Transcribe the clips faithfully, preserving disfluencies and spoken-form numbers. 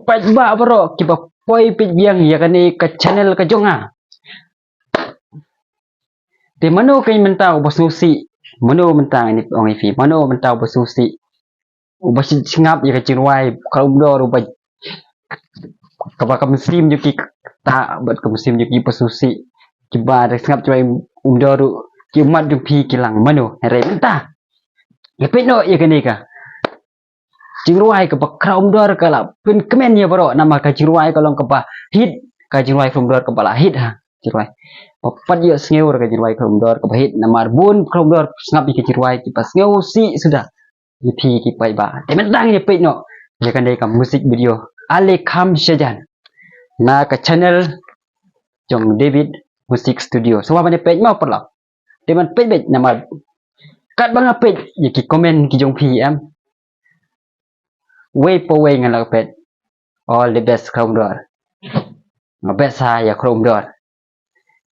paidbah baroh kiba poi peit biang ïa kane ka channel ka jong nga. Te mano ka mynta uba sngewsih? Mano mynta ngan ong ïa phi? Mano mynta uba sngewsih? Uba sngap ïa ka jingrwai Khraw Umdor uba kaba ka mynsiem jong ki kata bad ka mynsiem jong ki ba sngewsih kiba da sngap jingrwai Umdor ruh ki ummat jong phi ki lang mano? Hynrei mynta ïa peit noh ïa kane ka jingrwai kaba Khraw Umdor ka la pynkmen ïa baroh namar ka jingrwai ka long kaba hit, ka jingrwai Khraw Umdor kaba la hit ha jingrwai. Ba pat ïohsngew ka jingrwai Khraw Umdor kaba hit namar bun Khraw Umdor sngap ïa ka jingrwai kiba sngewsih suda. Ïa phi ki paidbah. Te mynta ngin ïa peit noh ïa kane ka music video Ale Kham Shajan na ka channel jong David Music Studio. Sngewbha ban ïa peit mo paralok. Te ban peit beit namar katba nga peit ïa ki comment ki jong phi em. Wei pa wei nga la peit. All the best Khraw Umdor. Nga best ha ïa Khraw Umdor.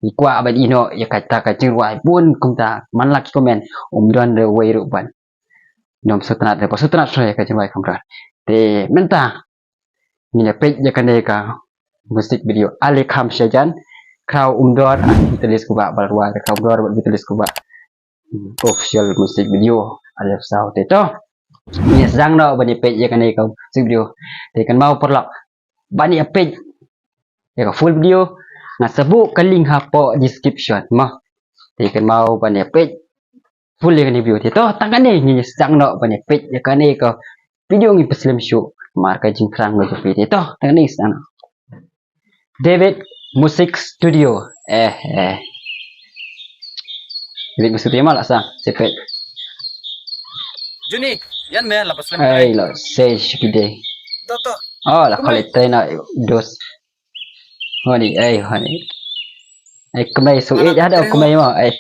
Ngi kwah ban ïeh noh ïa kata ka jingrwai bun kumta man la ki comment um don re wei ruh ban. Ym sngewtynnat re ba sngewtynnat shuh ïa ka jingrwai Khraw Umdor. Te mynta ngin ïa peit ïa kane ka music video Ale Kham Shajan Khraw Umdor and Vitalis Kubah, ba la rwai da Khraw Umdor bad Vitalis Kubah. Official music video Ale Kham Shajan te to. Ngin ïa sdang noh ban ïa peit ïa kane ka music video. Te kynmaw paralok ban ïa peit ïa ka full video nga sa buh ka link hapoh description mo. Te kynmaw ban ïa peit full ïa kane video. Te to tang kane ngin ïa sdang noh ban ïa peit ïa kane ka video ngin pynslem shuh namar ka jingthrang ka jong phi. Te to tang kane sdang noh. David Music Studio. Eh eh. David Music Studio ma la sa sepet. Juni, ïan me la paslem. Ai lo se shikide. To to. Oh la collect tena dos. Honi ai honi. Ai kmai su eh ada kmai ma ai.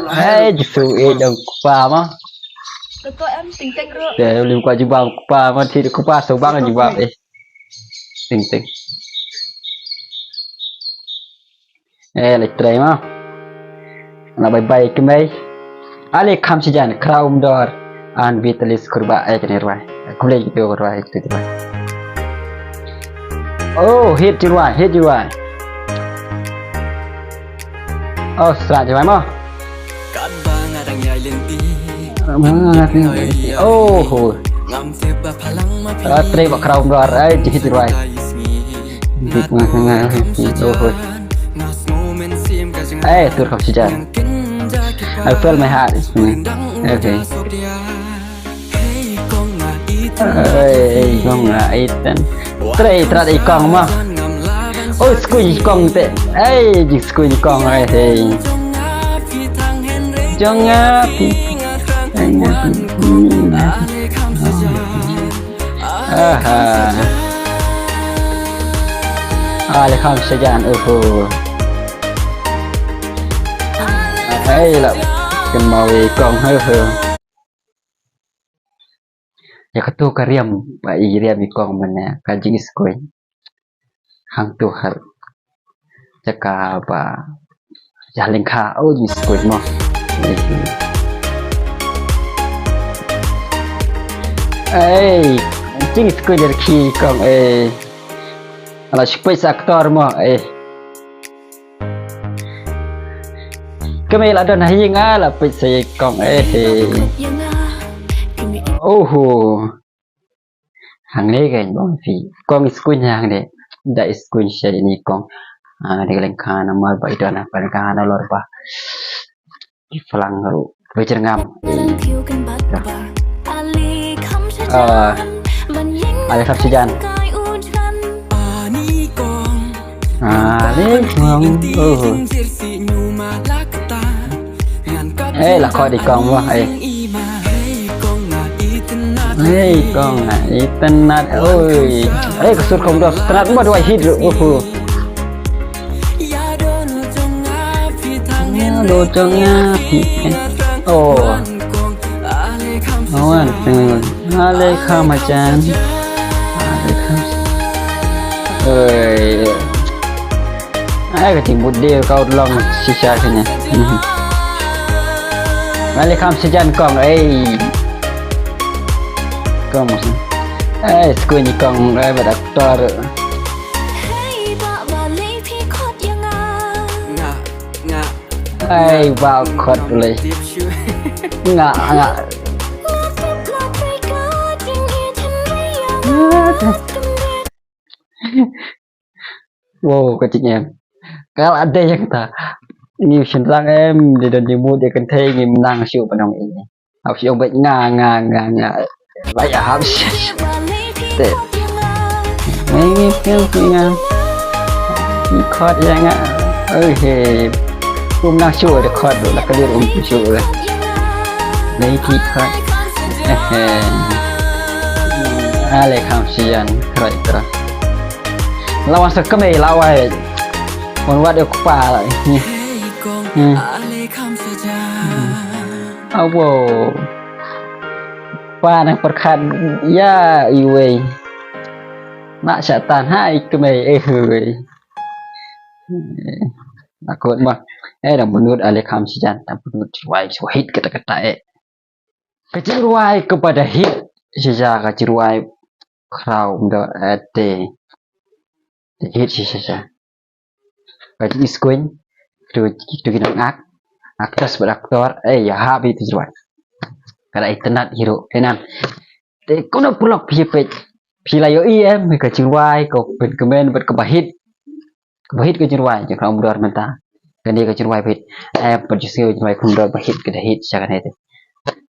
Ai su eh dong kpa ma. Te lim kwa jubab kpa ma ti kpa su bang jubab eh. Ting ting. Eh, lek trai ma. Na bye bye kemai. Ale Kham Shajan, Khraw Umdor and Vitalis Kubah eh kene rwai. Kulai gitu rwai gitu rwai. Oh, hit rwai, hit rwai. Oh, sra rwai ma. Oh, ho. Tre ba Khraw Umdor ai jihit rwai. Oh, ho. Ai tur Kham Shajan. I feel my heart is spinning. Okay. Ai kong ai ten. Tre trat ai kong ma. Oh, skui kong te. Ai jing skui kong ai hei. Jong nga pi. Aha. Ale Kham Shajan uhu. Ai la. Kemau kong he he. Ya katu ka riam ba i riam i kong mane ka jing skui. Hang tu hal. Jaka ba jaling kha o jing skui mo. Ei, jing skui der ki kong ei. Ala skui sa aktor mo ei. Kemai la don ha ïing ah la peit sa ïa kong eh. Oho. Hangne ka bong phi. Kong skui hangne. Da skui sha ni kong. Ah, de leng khan namar ba i don ha leng khan lor ba. Ki plang ru. Wei jyrngam. Ah, Ale Kham Shajan. Ale Kham. Oh. Eh, la kho di kong mo, eh. Hei kong, itynnat, oi. Eh, ka sur kong dos, tynnat mo dua hit ru. Oh. Ya do jong nga phi. Oh. Awan teng. Ale Kham Shajan. Ale Kham. Oi. Ai ka ting bud dia kau long shisha sini. Ale Kham Shajan kong ei. Kong mos. Eh, skui ni kong, eh, bad aktor. Hey, ba, ba, lei phi khot ïa nga. Nga, nga. Hey, ba, khot lei. Nga, nga. Wow, ka jingem. Ka la dei ïa kata. Ngi shynrang em, dei don jingmut ïa kynthei, ngim nang shuh ban ong ei. Hap shu ong beit nga, nga, nga, nga. Ba ïa hap shuh. Te. Ngi, ngi, ngi, ngi, nga. Ngi khot ïa nga. Oi, he. Kum nang shuh da khot, la ka dir um shuh da. Ngi ki khot. Eh, eh. Ale kham sian, khot, khot. Lawan sa kmie lawai. Wan wat ïa u kpa la. Hmm. Hmm. Awo. Pa nang pyrkhat ïa iwei. Nak shah tan ha i kmie eh wei. Akut ma. Eh, dang bynnud ale kham sijan, dang bynnud wai so hit kata kata eh. Ka jingrwai kaba da hit shisha, ka jingrwai Khraw Umdor, eh, te. Da hit shisha. Ka jingïaskuiñ, tu, tu ki nang ak, actress bad actor, eh, ïa hap ïa tu jingrwai. Ka da itynnad hero, eh, nan. Te kumno paralok phi peit, phi la ïohi em, ka jingrwai, ka pynkmen bad kaba hit. Kaba hit ka jingrwai jong Khraw Umdor mynta. Kane ka jingrwai ba hit. Eh, pat ju sngew jingrwai Khraw Umdor ba hit ka da hit sha kane te.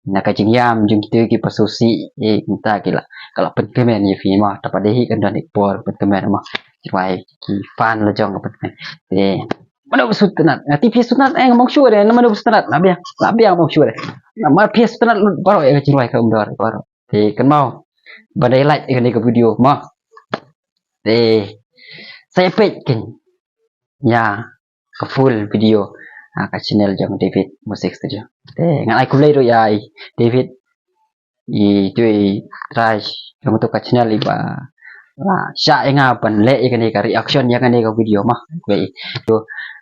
Na ka jingïam jong kito ki ba sngewsih, eh, mynta ki la, ka la pynkmen ïa phi mo. Te pat da hit kan don ïa ki por pynkmen mo. Jingrwai ki fan la jong ka pynkmen. Eh, mano ba sngewtynnad? Nga tip phi sngewtynnad, eh, nga mong shuh de, mano ba sngewtynnad? La biang, la biang mong shuh de. Namar phi sngewtynnad lut baroh ïa ka jingrwai Khraw Umdor baroh. Te kynmaw ban dei like ïa kane ka video mo. Te sa ïa peit keiñ ïa ka full video ha ka channel jong David Music Studio. Te ngan ai khublei ruh ïa i David, i tu i trai jong tu ka channel i ba la shah ïa nga ban leh ïa kane ka reaction ïa kane ka video mo. Khublei. Tu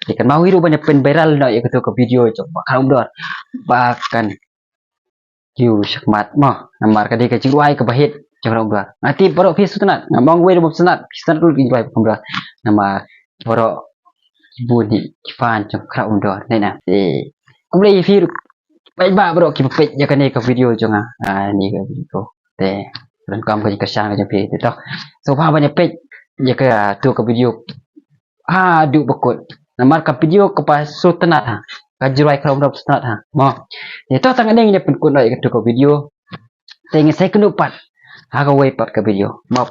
te kynmaw hi ruh ban ïa pynviral noh ïa katu ka video jong Khraw Umdor ba kan kiew shakhmat mo. Namar ka dei ka jingrwai kaba hit jong Khraw Umdor. Nga tip baroh phi sngewtynnad, nga mong wei ruh ba sngewtynnad, phi sngewtynnad lut ïa ka jingrwai Khraw Umdor. Namar baroh ki bun hi ki fan jong Khraw Umdor ne na. Eh, khublei ïa phi ruh. Peit ba baroh kiba peit ïa kane ka video jong nga. Ah, ne ka video. Te donkam ka jingkyrshan ka jong phi te to. Sngewbha ban ïa peit ïa katu ka video haduh ba kut. Namar ka video kaba sngewtynnad ha, ka jingrwai Khraw Umdor sngewtynnad ha mo. Te to tang ngin ïa pynkut noh ïa katu ka video. Te ngin sa ïakynduh pat ha kawei pat ka video mo.